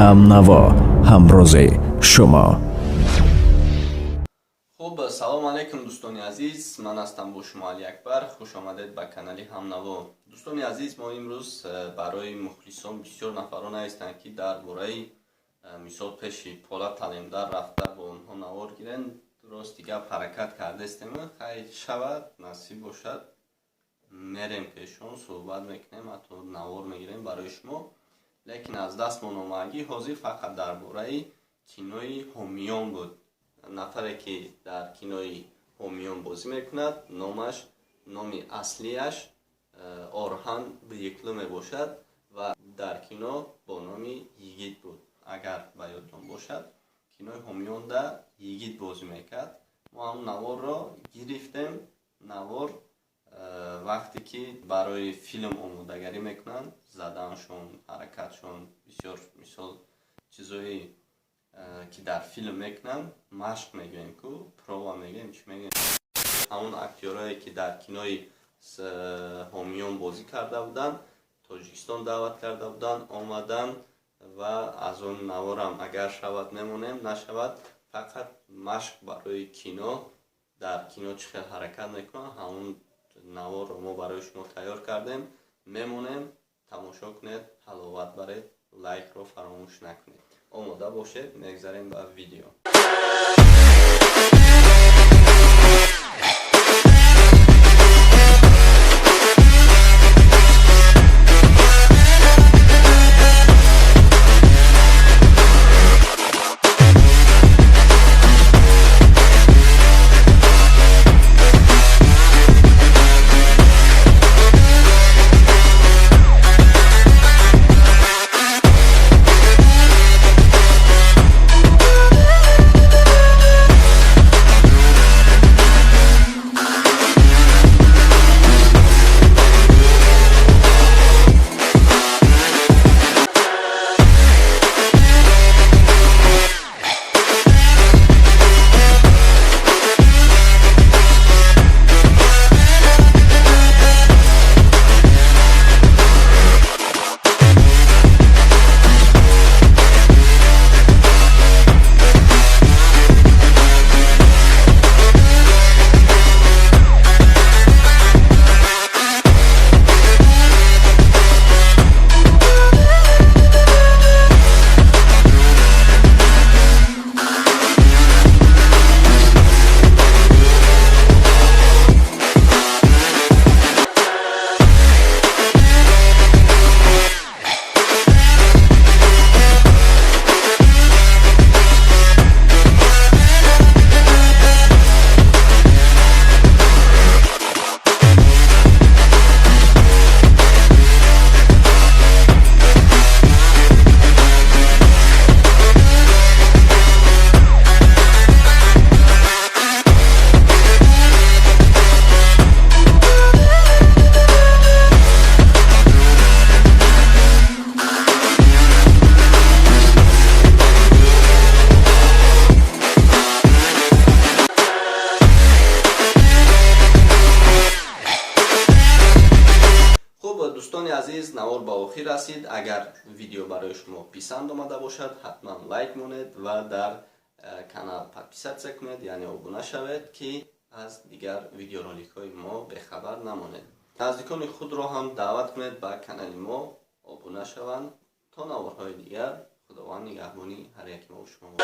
Ҳамнаво, ҳамрози шумо. Хуб, салом алейкум, дӯстони азиз. Ман ҳастам бо шумо Алиакбар. Хуш омадед ба канали Ҳамнаво. Дӯстони азиз, мо имрӯз барои мухлисон, бисёр нафарон ҳастанд, ки дар бораи мисол пеши Полат Алемдар рафта бо онҳо навор гирен. Рости гап, ҳаракат кардастем. Хайр, шавад, насиб бошад, мерем пешон, суҳбат мекунем, ҳатто навор мегирем барои шумо. Лекин аз дастмон омадагӣ ҳозир фақат дар бораи кинои Ҳомиён буд. Нафаре ки дар кинои Ҳомиён бозӣ мекунад, номаш, номи аслияш Орҳан Бииклу мебошад ва дар кино бо номи Йигит буд. Агар ба ёдтон бошад, кинои Ҳомиёнда Йигит бозӣ мекард. Мо ҳамн наворро гирифтем. Навор вақте ки барои филм омодагарӣ мекунанд, заданшон, ҳаракатшон, бисёр мисол чизое ки дар филм мекунанд, машқ мегӯем ку, прова мегӯем, чӣ мегӯем, ҳамон актёрое ки дар кинои Ҳомиён бозӣ карда буданд, Тоҷикистон даъват карда буданд, омаданд ва аз он наворам агар шавад мемонем, нашавад, фақат машқ барои кино, дар кино чӣ хел ҳаракат мекунанд, ҳамон наворро мо барои шумо тайёр кардем, мемонем. Тамошо кунед, ҳаловат баред, лайкро фаромӯш накунед. Омода бошед, мегзарем ба видео. Хуб, дӯстони азиз, навор ба охир расид. Агар видео барои шумо писанд омада бошад, ҳатман лайк монед ва дар канал подписаться кунед, яъне обуна шавед, ки аз дигар видеороликҳои мо бехабар намонед. Наздикони худро ҳам даъват кунед, ба канали мо обуна шаванд. То наворҳои дигар, Худованд нигаҳбони ҳар яки мо шумо.